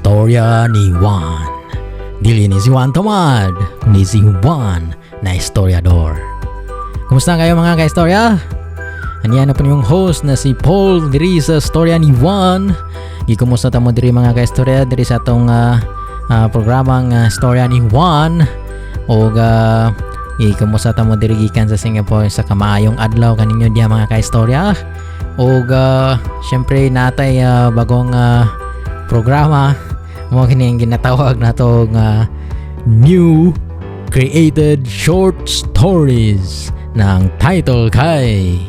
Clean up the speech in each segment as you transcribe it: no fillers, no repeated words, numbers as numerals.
Istorya ni Juan. Dili ni si Juan Tamad, kundi si Juan na istoryador. Kumusta kayo, mga kaistorya? Aniya na po yung host na si Paul diri sa Istorya ni Juan. Gikumusta ta mo diri, mga kaistorya, diri sa atong programang Istorya ni Juan. Og gikumusta ta mo diri gikan sa Singapore sa kamaayong adlaw kaninyo diha, mga kaistorya. Og syempre natay bagong programa mo kini ang ginatawag nato nga New Created Short Stories na ang title kay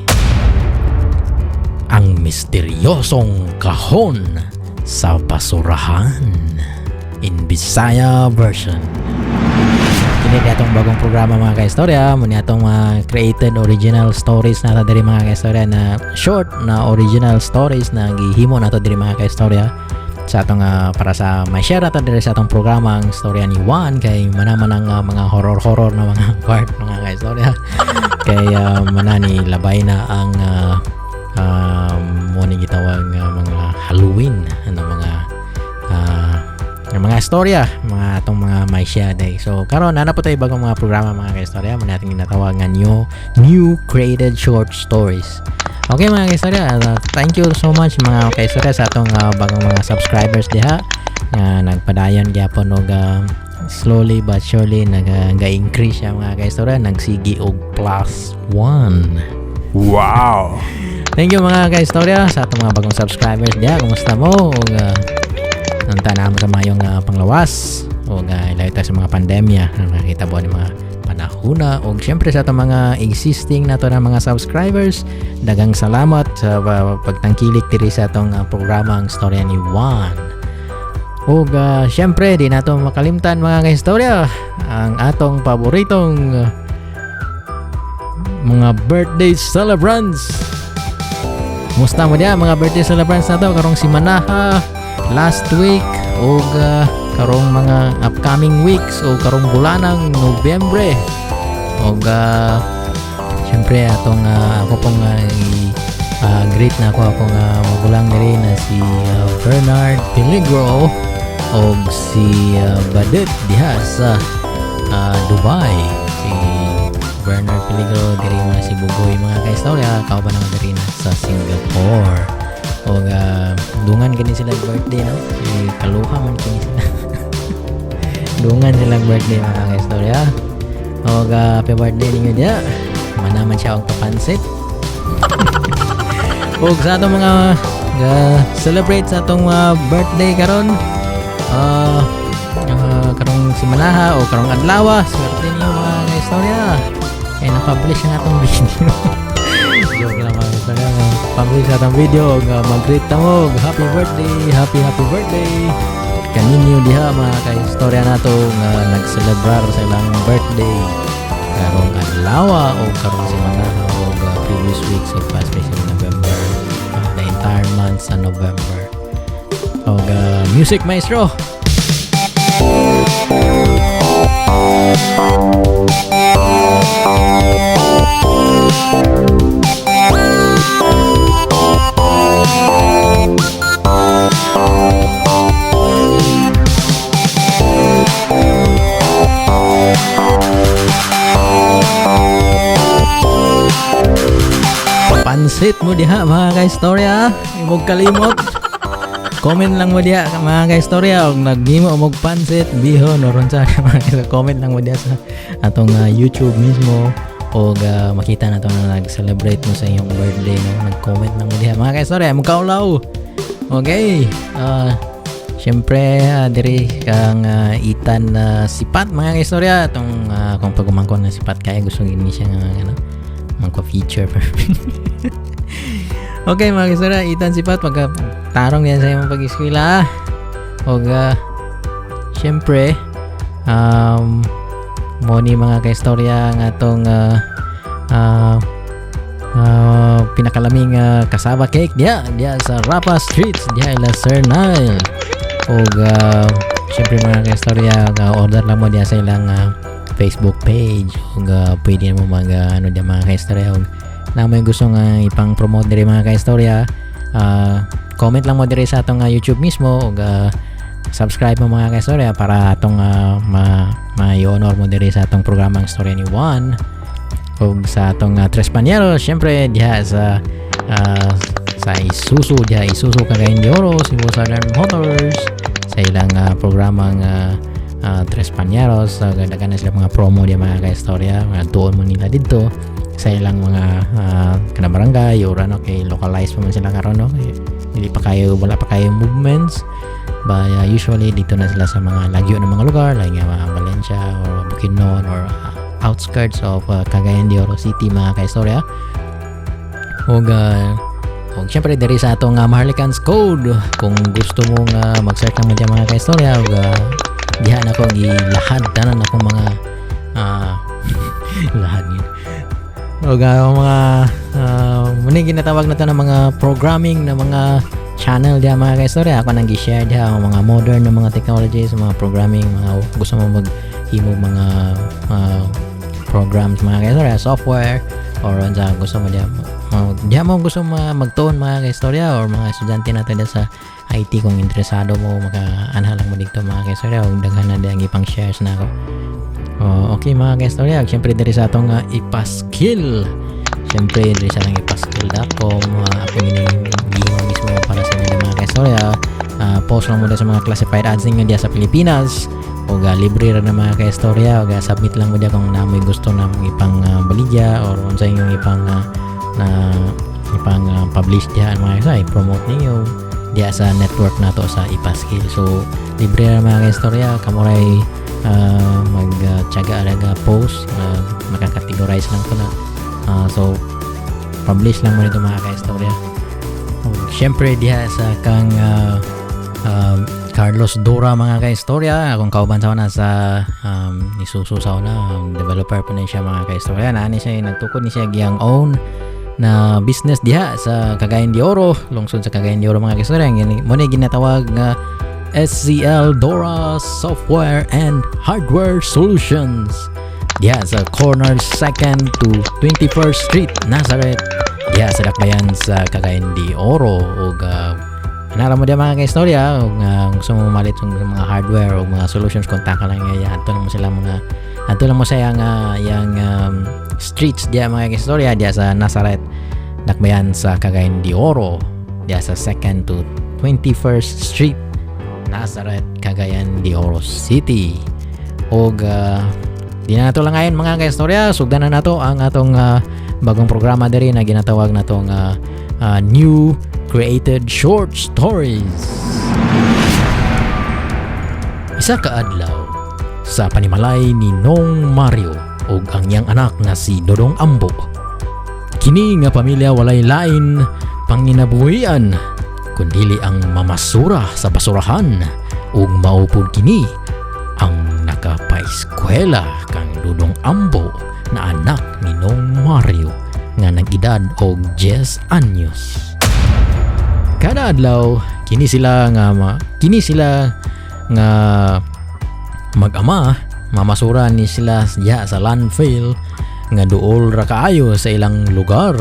Ang Misteryosong Kahon sa Basurahan in Bisaya version. Kini ni atong bagong programa, mga kaistorya, mo ni atong mga created original stories na diri, mga kaistorya, na short na original stories na gihimo nato diri, mga kaistorya, sa atong para sa may share nato diri sa atong programa ang Istorya ni Juan, kay manaman ang mga horror horror na mga part, mga kaistorya, kay manani labay na ang mo ni gitawag nga mga Halloween ano mga istorya, mga atong mga may share day. So karon naa na po tayo bagong mga programa, mga kaistorya, mo natin ginatawag nga new created short stories. Okay, mga kaistorya, thank you so much, mga kaistorya, sa atong bagong mga subscribers diha nga nagpadayon gyapon og slowly but surely nag-increase siya, mga kaistorya, nagsigi og +1. Wow! Thank you, mga kaistorya, sa atong mga bagong subscribers diha. Kumusta mo? Ug unta na mo sa mayong panglawas ug ilayo tayo sa mga pandemya na nakita ni mga panahuna. Ug syempre sa atong mga existing nato na mga subscribers, daghang salamat sa pagtangkilik diri sa atong programa ang Istorya ni Juan. Ug syempre di nato makalimtan, mga kaistorya, ang atong paboritong mga birthday celebrants. Kumusta mo diya, mga birthday celebrants nato karong simanaha, last week ug karong mga upcoming weeks o karong bulanang Nobyembre? Ug syempre atong ako pong greet na ako akong magulang diri na si Bernard Peligro ug si Badet diha sa Dubai. Si Bernard Peligro diri mga si Bugoy, mga kaistorya, kauban naman diri na sa Singapore. Ug dungan kini sila birthday, no, si kaluha man kini sila, dungan sila birthday, mga kaistorya. Ug happy birthday ninyo diha. Manaman siya og papansit. Ug sa atong mga ga celebrate sa atong mga birthday karon karong simanaha o karong adlaw, swerte niyo, mga kaistorya, kay na-publish ang atong video. Joke lang, mga kaistorya. Publish sa atong video ug mag-greet ta mo og happy birthday, happy happy birthday kaninyo diha, mga kaistorya nato nga nag-celebrar sa ilang birthday karong adlaw o karong simanaha o previous weeks of past weeks in November, the entire month sa November. Og music, maestro. Pansit mo diha, mga kaistorya. Imog kalimot. Comment lang mo diha, mga kaistorya, og naghimo mo og pansit, bihon or unsa, mga kaistorya. Comment lang mo diha sa atong YouTube mismo og makita na to na nag-celebrate mo sa iyong birthday, no. Nag-comment lang mo diha, mga kaistorya, mo kaulaw. Okay. Siyempre, diri kang Ethan na Sipat, mga kaistorya, atong kung pagumangkon na sipat kaya gusto gini siya nga ano magpa-feature. Okay, mga kaistorya, Ethan Sipat, pagka tarong yan sa imong pag-eskwela. Og syempre mo ni, mga kaistorya, nga atong pinakalaming cassava cake diha diha sa Rapa Streets diha ila Sir Nile. Og syempre, mga kaistorya, order lang mo diha sa ilang Facebook page ug pwede mo mag ano diha, mga kaistorya. Og na may gusto nga ipang promote diri, mga kaistorya, comment lang mo diri sa atong YouTube mismo ug Subscribe mo, mga kaistorya, para atong ma ma-honor mo diri sa atong programang Storya ni Juan. Ug sa atong Tres Pañeros, syempre diha sa Isuzu diha, Isuzu Cagayan de Oro, Cebu Southern Motors, sa ilang programang Tres Pañeros. Daghan na sila mga promo diha, mga kaistorya. Mga tuon mo nila didto sa ilang mga kanang barangay or ano, kay localized pa man sila karon, no? Kay dili pa kayo, wala pa kayo movements ba. Usually dito na sila sa mga lagyo ng mga lugar like mga Valencia or Bukidnon or outskirts of Cagayan de Oro City, mga kaistorya. Ug syempre diri sa atong Maharlikans Code, kung gusto mong mag-search lang mo diyan, mga kaistorya, ug diha na ko gilahad tanan akong mga lahad yun ug mga muni ginatawag na to ng mga programming na mga channel diha, mga kaistorya. Ako nang gi-share diha ang mga modern na mga technologies, mga programming, mga gusto mo maghimo mga programs, mga kaistorya, software or unsa gusto mo diha, diha mo gusto magtuon, mga kaistorya, or mga estudyante natin diha sa IT, kung interesado mo, maka-anha lang mo dito, mga kaistorya, ug daghan na diha ang ipang shares na ako. Oh, okay, mga kaistorya, syempre diri sa atong Ipaskill. Syempre diri sa lang ipaskill.com, ako ini gihimo mismo para sa inyo, mga kaistorya. Post lang mo sa mga classified ads ninyo diya sa Pilipinas o libre ra na, mga kaistorya, o submit lang mo diya kung namoy gusto na mong ipang baligya or unsa inyong ipang na ipang publish diha, mga kaistorya, i-promote ninyo diya sa network nato sa Ipaskill. So libre ra, mga kaistorya, kamo ray mag tiyaga ra ga post, makakategorize lang ko na. So publish lang mo nito, mga kaistorya. Ug syempre diha sa kang Carlos Dora, mga kaistorya, akong kauban sa una sa Isuzu sa una, developer po na siya, mga kaistorya. Naa ni siya, nagtukod ni siya giyang own na business diha sa Cagayan de Oro, lungsod sa Cagayan de Oro, mga kaistorya. Mo ni ginatawag nga SCL Dora Software and Hardware Solutions diha sa corner 2nd to 21st Street, Nazareth, diha sa Dakbayan sa Cagayan de Oro. Ug anara mo diha, mga kaistorya, ug gusto mo malit sa mga hardware o mga solutions, kontak lang nga adto lang mo sila, mga adto lang mo sa yang yang streets diha, mga kaistorya, diha sa Nazareth, Dakbayan sa Cagayan de Oro, diha sa 2nd to 21st Street, Nazareth, Cagayan de Oro City. Ug di na nato lang ngayon, mga kaistorya, sugdan na nato ang atong bagong programa diri na ginatawag natong New Created Short Stories. Isa ka adlaw sa panimalay ni Nong Mario ug ang iyang anak nga si Dodong Ambo. Kini nga pamilya walay lain panginabuhian kundili ang mamasura sa basurahan, ug maupod kini ang nakapaeskwela kang Dodong Ambo na anak ni Nong Mario nga nag-edad og 10 anyos. Kada adlaw kini sila nga mag-ama mamasura ni sila diha sa landfill nga duol ra kaayo sa ilang lugar.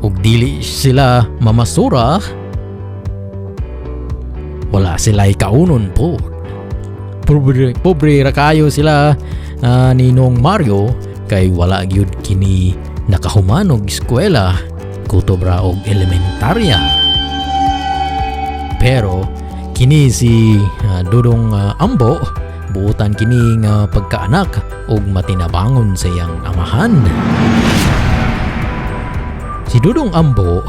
Ug dili sila mamasura, wala sila kaunon po. Pobre, pobre ra kaayo sila ni Nong Mario kay wala gyud kini nakahuman og eskwela, kutob ra og elementarya. Pero kini si Dudong Ambo, buutan kini nga pagkaanak ug matinabangon sa iyang amahan. Si Dudong Ambo,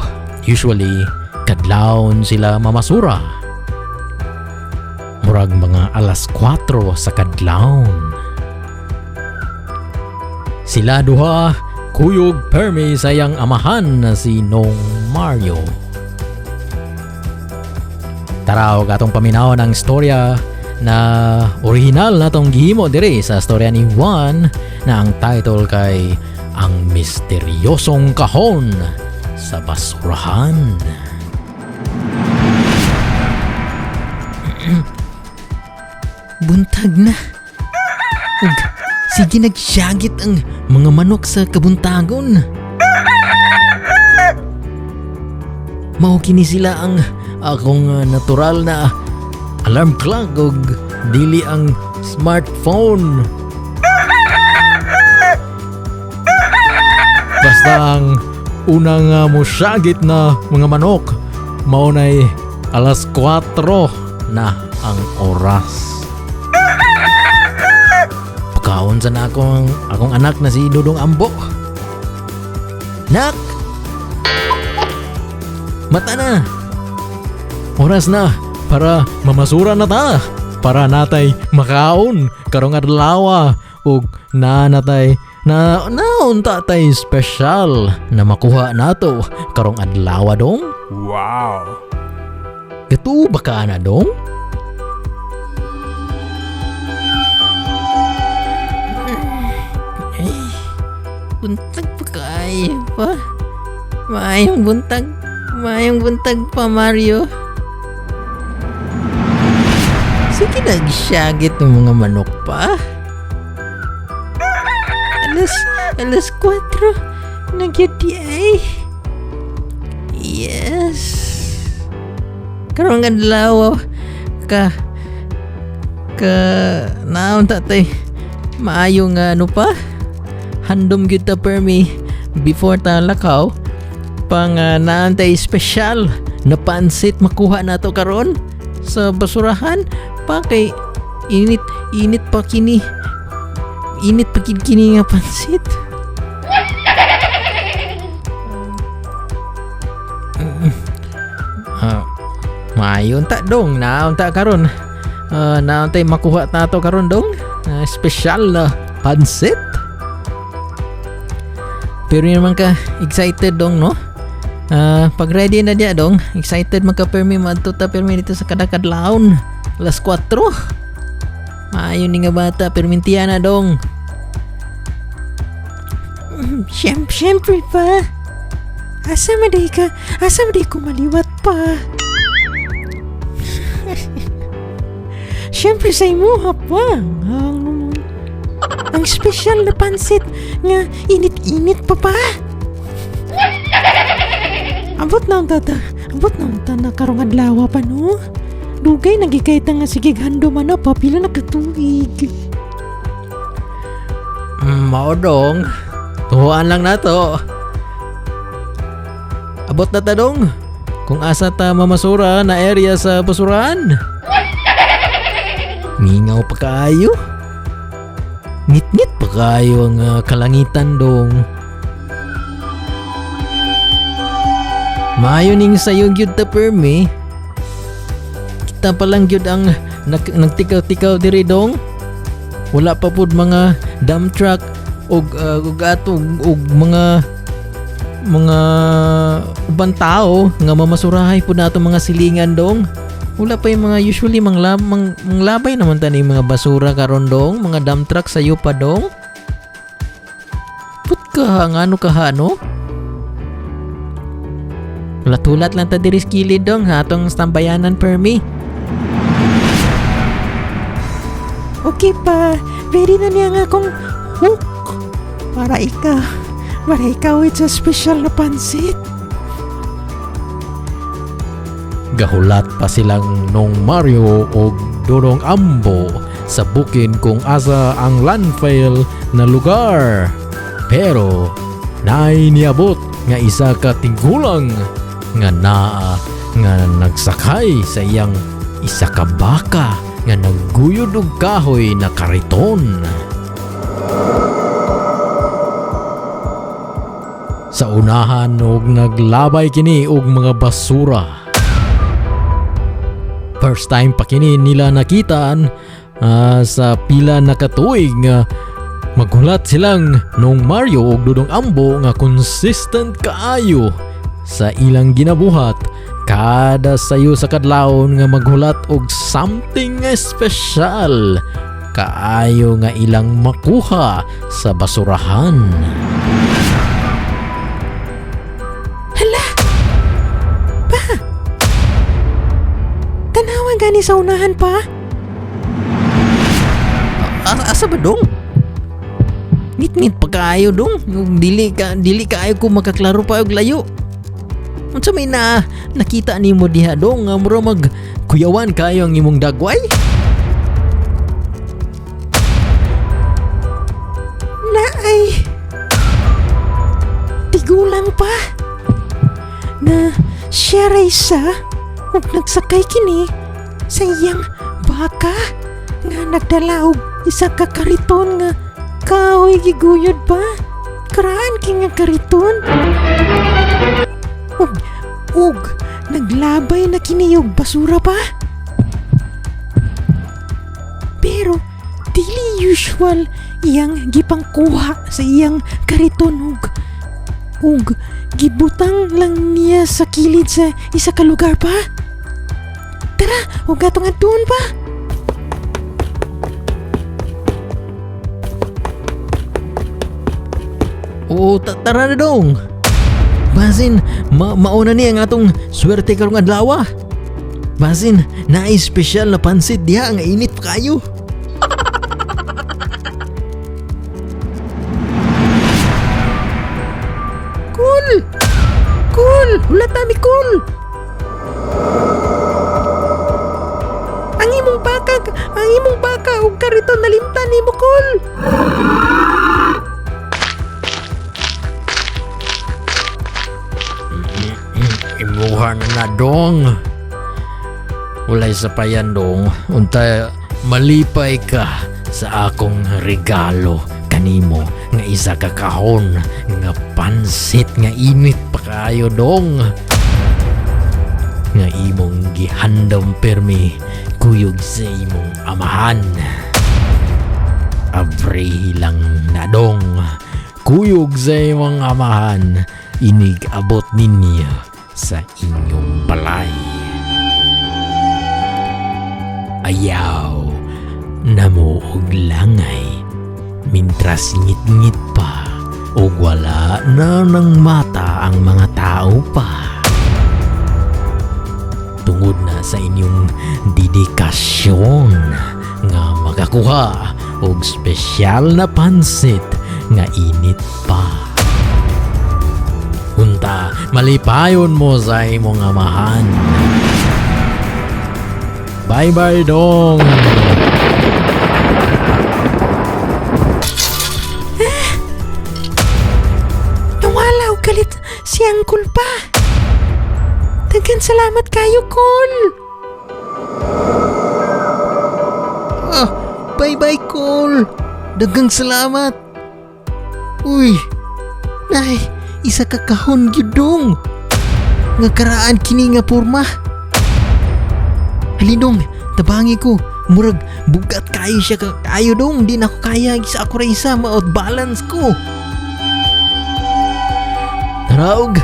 usually kadlawon sila mamasura. Murag mga alas 4 sa kadlawon. Sila duha kuyog permi sa iyang amahan na si Nong Mario. Tara og atong paminawon ang istorya na original na tong gihimo diri sa Storya ni Juan na ang title kay Ang Misteryosong Kahon sa Basurahan. Buntag na. Ug sige nagsyagit ang mga manok sa kabuntagon. Mao kini sila ang akong natural na alarm clock ug dili ang smartphone. Basta ang unang musyagit na mga manok mao nay alas 4 na ang oras. Pagkaon sa na akong anak na si Dudong Ambo. Nak! Mata na! Oras na para mamasura na ta. Para natay makaon karong adlaw ug na natay na naunta tay special na makuha nato karong adlaw, dong. Wow. Gatuo ba ka na, dong? Ay, buntag pa kaayo pa. Maayong buntag. Maayong buntag pa, Mario. Sige, nagsyagit ng mga manok pa. Alas 4. Nagyudi ay. Yes. Karong adlaw ka naon ta tay maayo nga ano pa, handom gyud ta permi before ta lakaw pang naon tay espesyal na pansit makuha nato karon sa basurahan pa, kay init init pa kini, init pa kini kini nga pansit. Maayon ta, dong, naon ta karon. Naon tay makuha nato karon, dong. Espesyal na pansit. Pero yun naman ka excited, dong, no? Pag ready na diya, dong, excited man ka permi madto ta permi dito sa kadakadlawon. Alas 4. Maayo ni nga bata, permintiya na, dong. Siyempre pa. Asa man day ka? Asa man day ko maliwat pa? Siyempre sa imuha pa. Ang espesyal na pansit nga init-init pa pa. Abot na ang tata. Abot na ang tata karong adlaw pa, no? Dugay nagikayta nga sige handom ano pa, pila na katuig. Mao, dong. Tuhuan lang nato. Abot na ta, dong. Kung asa ta mamasura na area sa basurahan. Mingaw pa kaayo. Ngit-ngit pa kaayo ang kalangitan, dong. Maayo ning sayo gyud ta permi. Kita pa lang gyud ang nagtikaw-tikaw diri, dong. Wala pa pud mga dump truck og ato og mga ubang tao nga mamasurahay pud nato mga silingan, dong. Wala pa yung mga usually manglabay naman tani mga basura karon, dong, mga dump truck sayo pa, dong. Put ka nga ano ka ha, no? Hulat-hulat lang ta diri sa kilid, dong, ha, atong tambayanan permi. Okay pa, ready na niya nga akong hook para ikaw it's a special na pansit. Gahulat pa silang nung Mario og Dodong Ambo sa bukin kung asa ang landfill na lugar. Pero naay niabot nga isa ka tigulang nga naa nga nagsakay sa iyang isa ka baka nga nagguyod og kahoy na kariton. Sa unahan og naglabay kini og mga basura. First time pa kini nila nakitaan sa pila na katuig nga maghulat silang nung Mario ug Dudong Ambo nga consistent kaayo sa ilang ginabuhat kada sayo sa kadlawon nga maghulat og something nga espesyal kaayo nga ilang makuha sa basurahan. Hala! Pa! Tanawa gani sa unahan pa? Asa ba, dong? Ngit-ngit pa kaayo, dong. Dili kaayo ko makaklaro pa og layo. Unsa may na nakita nimo diha dong nga mura mag kuyawan kayo ang imong dagway? Naay tigulang pa na siya ray sa ug nagsakay kini sa iyang baka nga nagdala og isa ka kariton nga kahoy giguyod pa. Karaan kini nga kariton ug naglabay na kini og basura pa, pero dili usual iyang gipangkuha sa iyang kariton ug gibutang lang niya sa kilid sa isa ka lugar pa. Tara, ug atong adtuon pa. Oo, tara na dong. Basin, mauna ni ang atong swerte karong adlaw. Basin, naay espesyal na pansit diha nga init pa kayo. Cool! Cool! Wala ta ni cool! Ang imong baka ug kariton nalimtan nimo, Kol. Imuha na na dong. Walay sa payan dong. Unta malipay ka sa akong regalo kanimo nga isa ka kahon nga pansit nga init pa kayo dong. Nga imong gihandom permi kuyog sa imong amahan. Abrihi lang na dong. Kuyog sa imong amahan. Inig abot ninyo sa inyong balay. Ayaw namo og langay mintras ngit-ngit pa ug wala na ng mata ang mga tao pa. Tungod na sa inyong dedikasyon nga makakuha og espesyal na pansit nga init pa. Unta, malipayon mo sa imong amahan. Bye-bye, dong! Nawala og kalit si Uncle pa. Daghan salamat kayo, Kol. Ah, bye-bye, Cole. Daghang salamat. Uy, nay, isa ka kahon gyud dong. Nga karaan kini nga porma. Halindong, tabangi ko. Murag bugat kayo siya ka kayo dong. Di na ako kaya isa ako ra isa ma-out balance ko. Tara og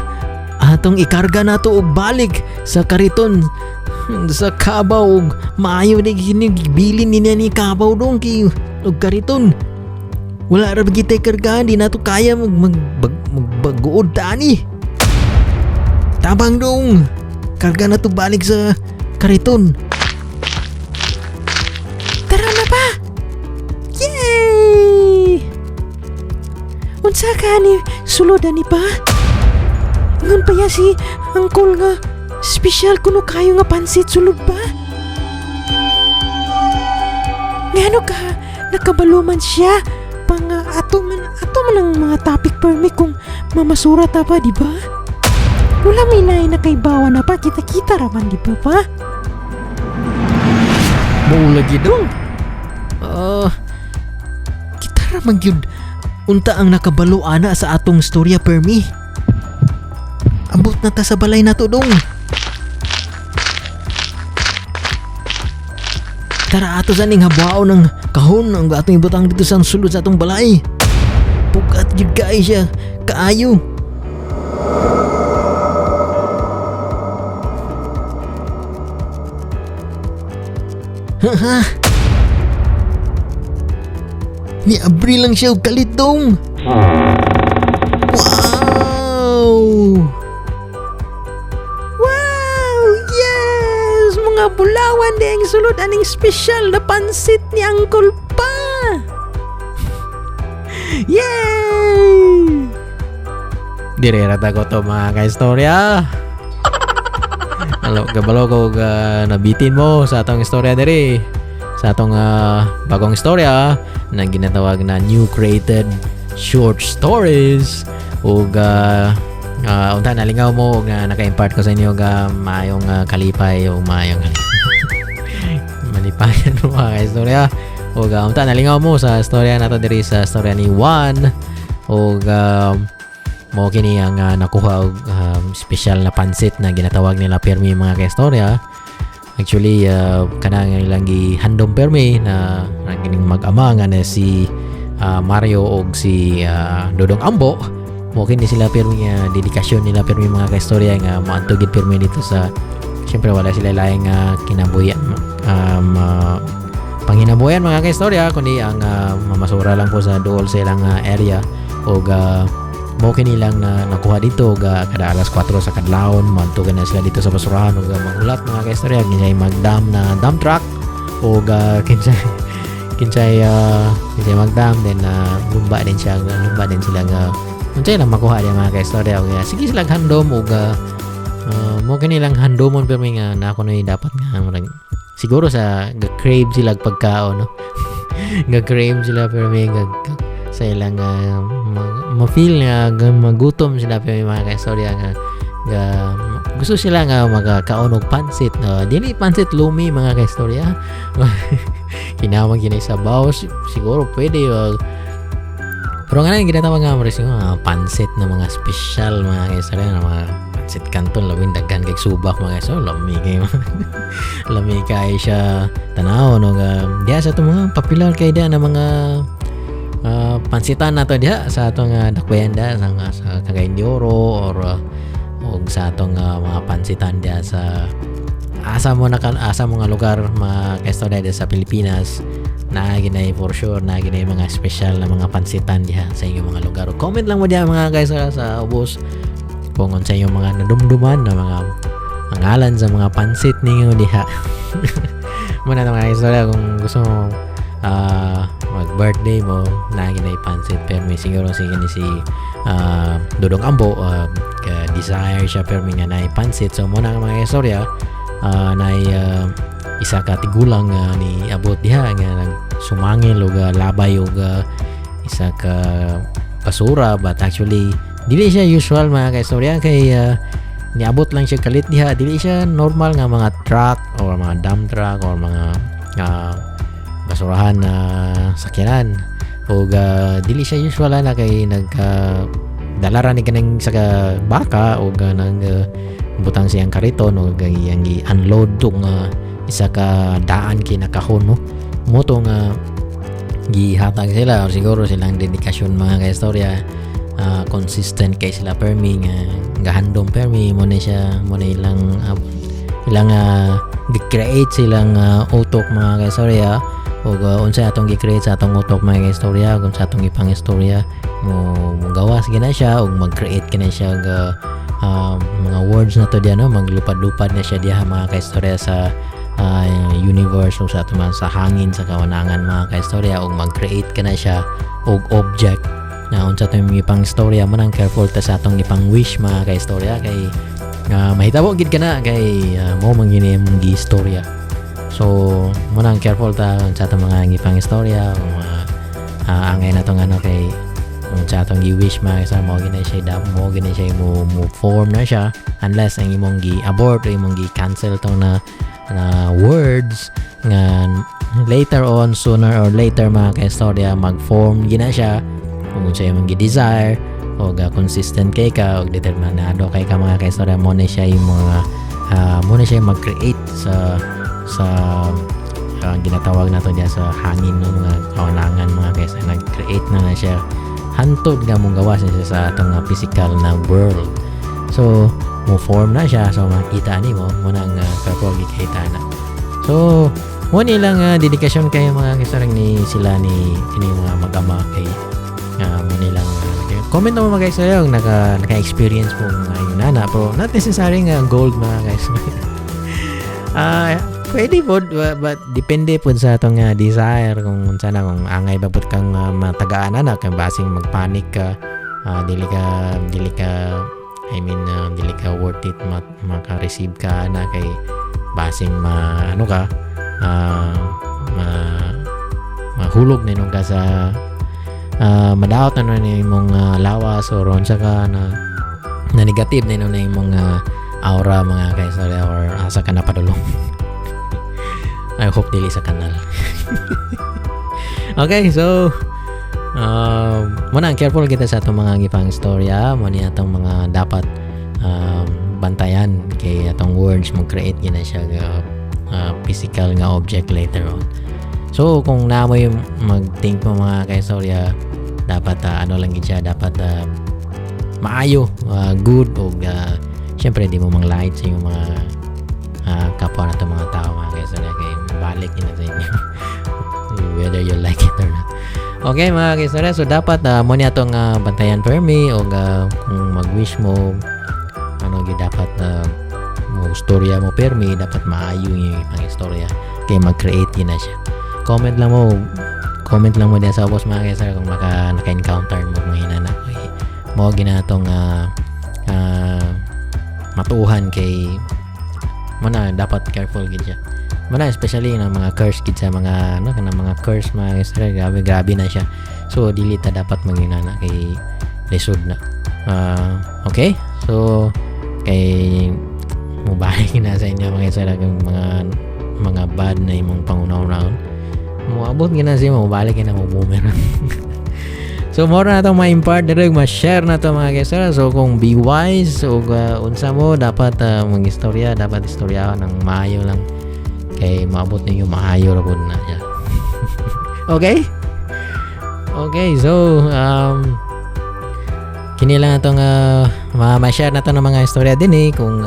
atong ikarga nato og balik sa kariton sa kabaw og maayo ni kini bilin niya ni kabaw dong kay og kariton. Wala ra ba kitay kargahan, di nato kaya mag magbagood tani. Tabang dong. Karga na to balik sa kariton. Tara na pa. Yay! Unsa ka ni sulod ani pa? Ngon pa ya si Uncle nga espesyal kuno kayo nga pansit sulod pa. Ngano ka nakabalo man siya pang ato man ang mga topic permi kung mamasura ta pa, di ba? Wala may naay nakaibawa na pa, kita-kita ra man, di ba pa? Mao lagi dong. Ah, kita ra man gyud unta ang nakabalo ana sa atong storya permi. Ambot na ta sa balay nato dong. Tara ato sa ning habwaon ng kahon ang atong ibutang dito sa sulod sa atong balay. Pugat gyud kaayo siya kaayo. Ha? Ni abri lang siya og kalit dong. Wow! Wow! Yes! Mga bulawan di ang sulod aning espesyal na pansit ni Uncle pa! Yay! Dire ra ta ko to mga kaistorya. Alo, kabalo ko nabitin mo sa atong istorya diri. Sa atong bagong istorya na ginatawag na new created short stories ug unta nalingaw mo ug naka-impart ko sa inyo ga maayong kalipay o maayong malipayan mo, mga kaistorya. Ug unta nalingaw mo sa istorya nato diri, sa istorya ni Juan, ug mo kini ang nakuha og special na pansit na ginatawag nila permi, mga kaistorya. Actually, kanang ilang gihandom permi na na kining mag-ama nga na si Mario og si Dodong Ambo, mo kini sila permi nga dedikasyon nila permi, mga kaistorya, nga moadto gid permi dito sa, syempre wala sila laing kinabuhian, panginabuhian, mga kaistorya, kundi ang mamasura lang po sa dool sa ilang area. Og mo kini lang na nakuha dito og kada alas 4 sa kadlawon moadto na sila dito sa basurahan ug mangulat, mga kaistorya, kinsay magdam na dump truck ug kinsay magdam, then lumba din siya, lumba din sila nga unsay lang makuha diya, mga kaistorya. Ug sige sila handom ug mo kini lang handomon permi nga na ako na dapat nga murag siguro sa ga-crave sila og pagkaon, no? Ga-crave sila permi nga sa ilang ma-feel nga magutom sila permi, mga kaistorya, nga ga gusto sila nga magakaon og pansit, no? Dili pansit lumi, mga kaistorya, kinahanglan kini sabaw siguro pwede, pero nga na ginatawag nga mga mga pansit na mga special, mga kaistorya, na mga pansit canton, labing daghan kay subak, mga kaistorya. Lami kay, lami kay siya tanaw, no? Ga diha sa itong mga popular kay diha na mga pansitan nato diha sa atong dakbayan diha sa Cagayan de Oro or og sa atong mga pansitan diha sa asa mo na asa mo nga lugar, mga kaistorya, diha sa Pilipinas na ginay, for sure na ginay mga special na mga pansitan diha sa inyong mga lugar. Comment lang mo diha, mga kaistorya, sa ubos kung unsa inyong mga nadumduman na mga pangalan sa mga pansit ninyo diha. Muna na, mga kaistorya, kung gusto mo mag-birthday mo na ginay pansit pero may siguro sige ni si Dodong Ambo, desire siya pero nga naay pansit. So mo na, mga istorya, naay isa ka tigulang ni abot diha nga nagsumangil og labay og isa ka basura, but actually dili siya usual, mga kaistorya, kay niabot lang siya kalit diha. Dili siya normal nga mga truck or mga dump truck or mga basurahan na sakyanan ug dili siya usual na kay nagka dala ra ni kanang sa ka baka ug nang butang siyang kariton ug iyang gi-unload tong isa ka daan kay nakahon, no? Mo tong gihatag sila or siguro silang dedikasyon, mga kaistorya, consistent kay sila permi nga gahandom permi. Mo na siya, mo na ilang gi-create silang utok, mga kaistorya. Ug unsa atong gi-create sa atong utok, mga kaistorya, kung sa atong ipang istorya mo, mogawas gina siya ug mag-create kina siya og mga words na to diya, no? Maglupad-lupad na siya diha, mga kaistorya, sa universe o sa ato man sa hangin, sa kawanangan, mga kaistorya, ug mag-create ka na siya og object na unsa to yung ipang istorya mo. Nang careful ta sa atong ipang wish, mga kaistorya, kay mahitabo gid ka na kay mo man gini imong gi-istorya. So mo nang careful ta sa atong mga ipang istorya, mga angay na tong ano, kay kung sa atong gi-wish, mga kaistorya, mo gina siya mo gina siya mo form na siya unless ang imong gi-abort o imong gi-cancel to na na words nga later on, sooner or later, mga kaistorya, mag-form gina siya kung unsa imong gi-desire o ga consistent kay ka o determinado kay ka, mga kaistorya. Mo na siya yung mga mo na siya mag-create sa ginatawag nato diya sa hangin ng mga kawanangan, mga kaistorya. Nag-create na na siya hantod nga mong gawas na siya sa atong physical na world. So mo form na siya, so makita nimo mo nang careful gikita na. So mo nilang dedikasyon kay, mga kaistorya, ni sila ni kini mga mag-ama kay mo nilang comment mo, mga guys, yung naka-experience mo mga yung nana, pero not necessary nga gold, mga guys. Pwede po, but depende po sa atong desire kung unsa na, kung angay ba pud kang matagaan na kay basing magpanic ka, dili ka I mean, dili ka worth it maka-receive ka na kay basing ma ano ka, ma mahulog na ka sa madaot na nun imong lawas or unsa ka na na negative na nun imong aura, mga kaistorya, or asa ka na padulong. I hope dili sa kanal. Okay, so muna careful kita sa atong mga gipang istorya mo ni atong mga dapat bantayan kay atong words mo create gina siya ga physical nga object later on. So kung naamoy mag-think mo, mga kaistorya, dapat ano lang gid siya, dapat maayo, good og syempre di mo manglait sa inyong mga kapwa nato mga tao, mga kaistorya, kay balik na sa inyo whether you like it or not. Okay, mga kaistorya, so dapat mo niya atong bantayan permi og kung mag-wish mo ano gyud, dapat mo istorya mo permi, dapat maayo yung pang istorya kay mag-create yun na siya. Comment lang mo diyan sa ubos, mga kaistorya, kung naka-encounter mo mga hinana kay mo ginatong matuuhan kay mo na dapat careful gid siya mo na, especially ng mga curse gid sa mga ano kanang mga curse, mga kaistorya. Grabe, grabe na siya. So dili ta dapat manginana kay lisod na. Okay, so kay mubalik na sa inyo, mga kaistorya, kung mga bad na imong pangunaw-unahon moabot gina sa imo, mobalik na mo boomerang. So more na itong ma-impart diri, ma-share na to, mga kaistorya. So kung be wise o unsa mo dapat mag-istorya, dapat istorya ng maayo lang kay maabot ninyo maayo ra pud na siya. Okay? Okay, so kini lang atong ma-share na to ng mga istorya din eh. Kung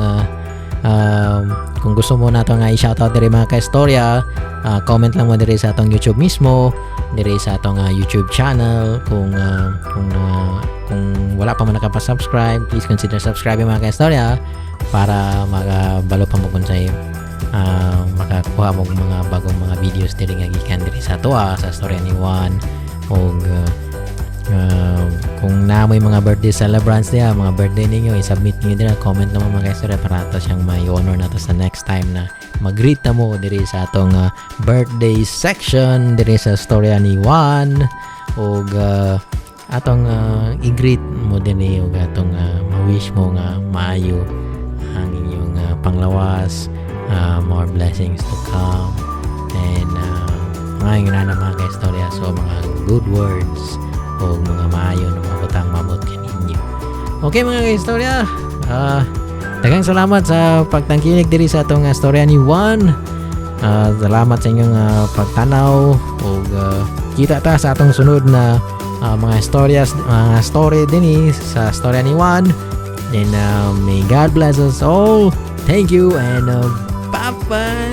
gusto mo nato nga i-shoutout diri, mga kaistorya, comment lang mo diri sa atong YouTube mismo, diri sa atong YouTube channel. Kung wala pa mo nakapa-subscribe, please consider subscribing, mga kaistorya, para makabalo pa mo kung sa'yo makakuha mo og mga bagong mga videos diri nga gikan diri sa atoa sa Storya ni Juan. Og kung na may mga birthday celebrants diya, mga birthday ninyo, i-submit niyo dira, comment naman, mga kaistorya, para ato siyang may honor nato sa next time na mag-greet na mo diri sa atong birthday section diri sa Storya ni Juan ug atong i-greet mo dinhi ug atong ma-wish mo nga maayo ang inyong panglawas, more blessings to come and mga yun na, mga kaistorya. So mga good words o mga maayo na mga butang maabot kaninyo. Okay, mga kaistorya, daghang salamat sa pagtangkilik diri sa atong storya ni Juan. Salamat sa inyong pagtanaw ug kita ta sa atong sunod na mga istorya, mga story dinhi sa Storya ni Juan. And may God bless us all. Thank you and bye bye.